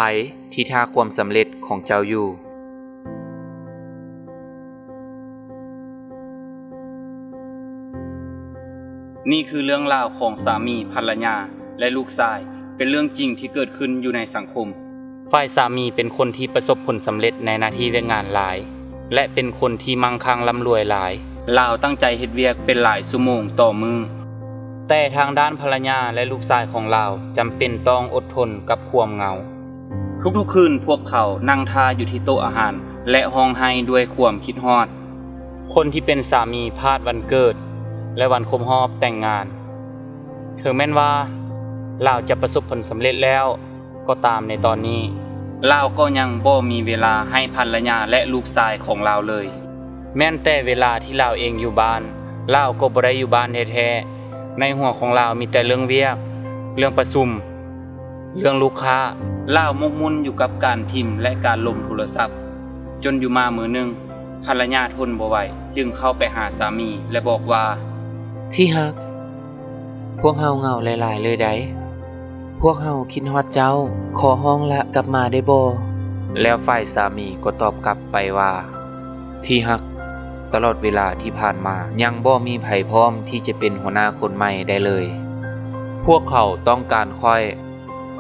ໃຜທີ່ຖ້າຄວາມສຳເລັດຂອງເຈົ້າຢູ່? ນີ້ຄືເລື່ອງລາວຂອງສາມີ, ພັນລະຍາ ແລະ ລູກຊາຍ, ເປັນເລື່ອງຈິງທີ່ເກີດຂຶ້ນຢູ່ໃນສັງຄົມ. ຝ່າຍສາມີເປັນຄົນທີ່ປະສົບຜົນສຳເລັດໃນໜ້າທີ່ວຽກງານຫຼາຍ ແລະ ເປັນຄົນທີ່ມັ່ງຄັ່ງລ່ຳລວຍຫຼາຍ. ລາວຕັ້ງໃຈເຮັດວຽກເປັນຫຼາຍຊົ່ວໂມງຕໍ່ມື້. ແຕ່ທາງດ້ານພັນລະຍາ ແລະ ລູກຊາຍຂອງລາວຈຳເປັນຕ້ອງອົດທົນກັບຄວາມເຫງົາ. ທຸກໆຄືນພວກເຂົານັ່ງທ່າຢູ່ທີ່ໂຕະອາຫານ ແລະ ຮ້ອງໄຫ້ດ້ວຍຄວາມຄິດຮອດ. ຄົນທີ່ເປັນສາມີພາດວັນເກີດ ແລະ ວັນຄົບຮອບແຕ່ງງານ. ເຖິງແມ່ນວ່າລາວຈະປະສົບຜົນສຳເລັດແລ້ວກໍຕາມໃນຕອນນີ້, ລາວກໍຍັງບໍ່ມີເວລາໃຫ້ພັນລະຍາ ແລະ ລູກຊາຍຂອງລາວເລີຍ. ແມ່ນແຕ່ເວລາທີ່ລາວເອງຢູ່ບ້ານ, ລາວກໍບໍ່ໄດ້ຢູ່ບ້ານແທ້ໆ. ໃນຫົວຂອງລາວມີແຕ່ເລື່ອງວຽກ, ເລື່ອງປະຊຸມ, ເລື່ອງລູກຄ້າ. ລາວໝົກໝຸ່ນຢູ່ກັບການພິມ ແລະ ການລົມໂທລະສັບ, ຈົນຢູ່ມາມື້ໜຶ່ງ, ພັນລະຍາທົນບໍ່ໄຫວ ຈຶ່ງເຂົ້າໄປຫາສາມີ ແລະ ບອກວ່າ, ທີ່ຮັກ, ພວກເຮົາເຫງົາຫຼາຍໆເລີຍໃດ໋. ພວກເຮົາຄິດຮອດເຈົ້າ, ຂໍຮ້ອງລະກັບມາໄດ້ບໍ່? ແລ້ວຝ່າຍສາມີກໍຕອບກັບໄປວ່າ, ທີ່ຮັກ, ຕະຫຼອດເວລາທີ່ຜ່ານມາ, ຍັງບໍ່ມີໃຜພ້ອມທີ່ຈະເປັນຫົວໜ້າຄົນໃໝ່ໄດ້ເລີຍ. ພວກເຂົາຕ້ອງການຂ້ອຍ,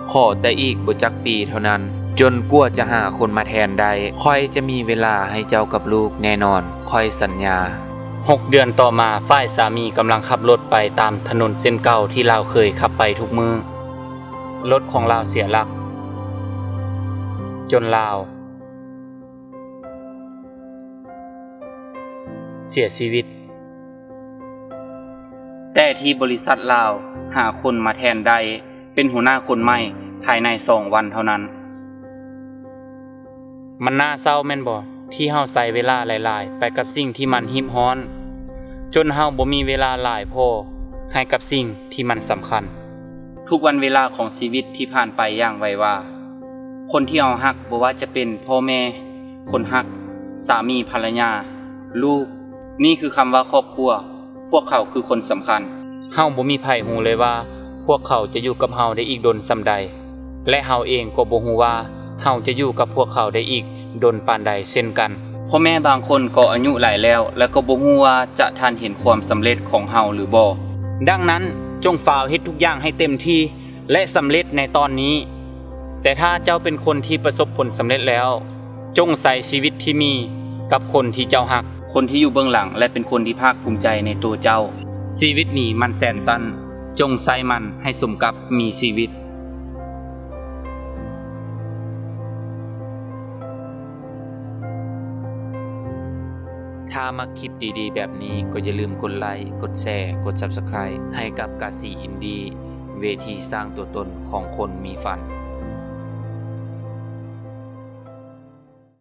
ຂໍແຕ່ອີກບໍ່ຈັກປີເທົ່ານັ້ນ, ຈົນກວ່າຈະຫາຄົນມາແທນໄດ້, ຂ້ອຍຈະມີເວລາໃຫ້ເຈົ້າກັບລູກແນ່ນອນ, ຂ້ອຍສັນຍາ. ຫົກເດືອນຕໍ່ມາ, ຝ່າຍສາມີກຳລັງຂັບລົດໄປຕາມຖະໜົນເສັ້ນເກົ່າທີ່ລາວເຄີຍຂັບໄປທຸກມື້. ລົດຂອງລາວເສຍຫຼັກ, ຈົນລາວ ເສຍຊີວິດ. ແຕ່ທີ່ບໍລິສັດລາວຫາຄົນມາແທນໄດ້ເປັນຫົວໜ້າຄົນໃໝ່ພາຍໃນສອງວັນເທົ່ານັ້ນ. ມັນໜ້າເສົ້າແມ່ນບໍ່ ທີ່ເຮົາໃຊ້ເວລາຫຼາຍໆໄປກັບສິ່ງທີ່ມັນຮີບຮ້ອນ, ຈົນເຮົາບໍ່ມີເວລາຫຼາຍພໍໃຫ້ກັບສິ່ງທີ່ມັນສຳຄັນ. ທຸກວັນເວລາຂອງຊີວິດທີ່ຜ່ານໄປຢ່າງໄວວາ. ຄົນທີ່ເຮົາຮັກ, ບໍ່ວ່າຈະເປັນພໍ່ແມ່, ຄົນຮັກ, ສາມີ, ພັນລະຍາ, ລູກ, ນີ້ຄືຄຳວ່າຄອບຄົວ. ພວກເຂົາຄືຄົນສຳຄັນ. ເຮົາບໍ່ມີໃຜຮູ້ເລີຍວ່າພວກເຂົາຈະຢູ່ກັບເຮົາໄດ້ອີກດົນສ່ຳໃດ, ແລະ ເຮົາເອງກໍບໍ່ຮູ້ວ່າເຮົາຈະຢູ່ກັບພວກເຂົາໄດ້ອີກດົນປານໃດເຊັ່ນກັນ. ພໍ່ແມ່ບາງຄົນກໍອາຍຸຫຼາຍແລ້ວ ແລະ ກໍບໍ່ຮູ້ວ່າຈະທັນເຫັນຄວາມສຳເລັດຂອງເຮົາຫຼືບໍ່. ດັ່ງນັ້ນ, ຈົ່ງຟ້າວເຮັດທຸກຢ່າງໃຫ້ເຕັມທີ່ ແລະ ສຳເລັດໃນຕອນນີ້. ແຕ່ຖ້າເຈົ້າເປັນຄົນທີ່ປະສົບຜົນສຳເລັດແລ້ວ, ຈົ່ງໃຊ້ຊີວິດທີ່ມີກັບຄົນທີ່ເຈົ້າຮັກ, ຄົນທີ່ຢູ່ເບື້ອງຫຼັງ ແລະ ເປັນຄົນທີ່ພາກພູມໃຈໃນຕົວເຈົ້າ. ຊີວິດນີ້ມັນແສນສັ້ນ, ຈົ່ງໃຊ້ມັນໃຫ້ສົມກັບມີຊີວິດ. ຖ້າມັກຄລິບດີໆແບບນີ້ ກໍຢ່າລືມກົດໄລ, ກົດແຊ, ກົດ Subscribe ໃຫ້ກັບກາສີອິນດີ ເວທີສ້າງຕົວຕົນຂອງຄົນມີຝັນ.